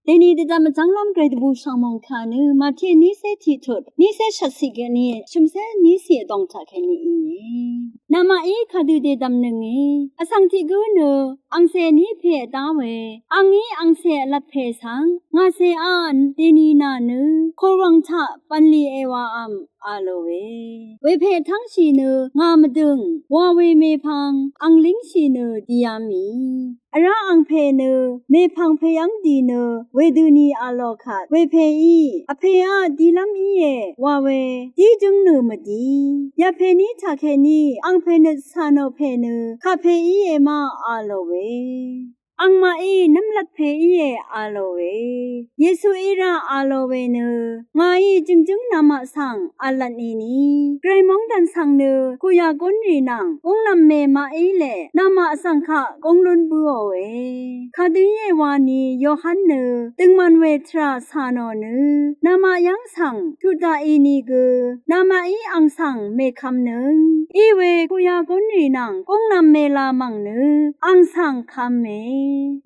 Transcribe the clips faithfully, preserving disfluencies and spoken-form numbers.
Dèní dvdvm vjv́nglv́m gvray dvbù shv̀ng mòngkà nø Màte nícé tiqtut, nícé shvtcì kèní shø̀mcé nícì vdòng taq kèní íe. Namaqí kadø dèdv̀mnønge. Vsvng tiq gǿ nø angcè ní pè vdá we, angí angcè vlvt pè svng ngàcèá dèní nà nø kòrv̀ng taq bv̀nlì èwàvm a lòe. Wepè vtv́ngshì nø ngà mvdø̀ng wa we mèpvng ang língshì nø dìá mì. Vrá angpè nø mèpvng pèyv́ng dì nø wedøni a lò kvt wepèí vpèá dilv́m íe wa we dí jǿng nø mvdi. Yapèní taq kèní angpè nøt cà nò pè nø kapè íe ma a lòe. Angmaqí nv́mlat pè íe a lòe. Yesuí rá a lò we nø ngàí jø̀ngjǿng namaq svng v̄lvt nìni gvray móngdàn svng nø kuyà gúnrì nvng gúngnv̄m mè maqí lè namaq svng kaq gúng lún bǿòe. Kadø íe wani Yohan nø døngman we tvrà cà nò nø namaq yv́ng svng tuq daqì nìgø namaqí ang svng mèkvmnøng íwe kuyà gúnrì nvng gúngnv̄m mèlā mv̀ng nø ang svng kv̄me.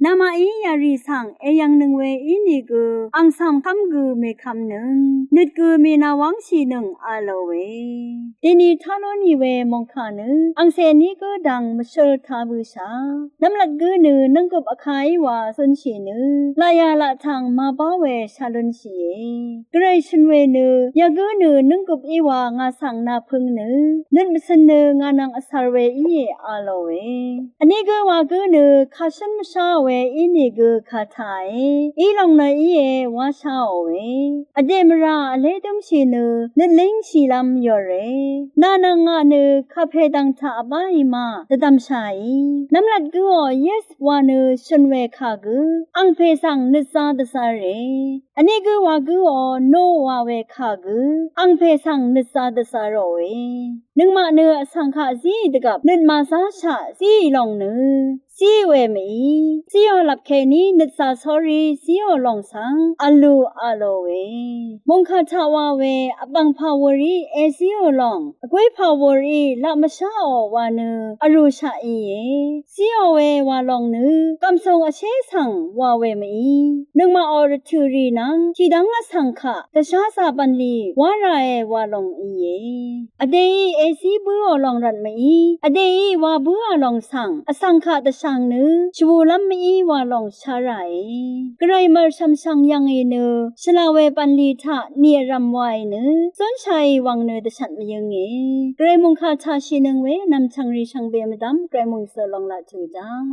Namaqí yarì svng èyv̀ngnøng we ínìgø ang svng kv́m gø mèkvmnøng nøt gø mènàwv́ngshìnøng a lòe. Dèní tá lú nì we mòngkà nø angcè ní gǿ dang mvshøl tā bøshà. Nv́mlat gǿ nø nv́nggøp vkàí wa cúnshì nø laqyà laqtv̀ng màbá we shá lúnshìe. Gvray shø̀n we nø yagǿ nø nv́nggøp í wa ngà svng nàpø̄ng nø nøt mvcø̄n nø ngà nvng vcv̄r we íe a lòe. Vní gǿ wa gǿ nø kàshǿn mvsháò we ínìgø kà tàe. Í lòng nø íe wá sháòe. Vdè mvrà vlé dǿngshì nø nøt língshìlv́m yòrè. Nà nvng ngà nø kapè dv̀ng taq vbáì ma dvdv̀mshàì. Nv́mlat gǿò yes wa nø shø̀n we kà gø angpè svng nøt zā dvzarè. Vní gǿ wa gǿò no wa we kà gø angpè svng nøt zā dvzaròe. Nøngmaq nø vsvng kaq zíì dvgvp nøt màzáshaq zíì lòng nø zíì we mèí zíò lvp kèní nøt zā sórí zíò lòng svng vlù a lòe. Mòngkà taq wa we vbv̀ng pàwùrì èzíò lòng vgwé pàwùrì laq mvsháò wa nø vrùshaq íe. Zíò we wa lòng nø gv̀msùng vshé svng wa we mèí nøngmaqò rvtø̀ rì nvng tìdv́ng vsvng kaq dvsházā bv̀nlì wá ràe wa lòng íe. Vdèí èzí bǿò lòng rvt mèí vdèí wa bǿà lòng svng vsvng kaq dvshvng nø shvbùlv́m mèí wa lòng shá ràe. Gvray mv̀rshv̀m shv̀ng yv̀ngì nø shvlá we bv̀nlì taq nì vrv̀m waì nø zúnshàì wv̀ng nø dvshvt mvyǿnge. Gvray mòngkà taq shìnøng we nv̀mchv̀ng rì shvngbe mvdv́m gvray mòngsø lòng laq tø̀daq.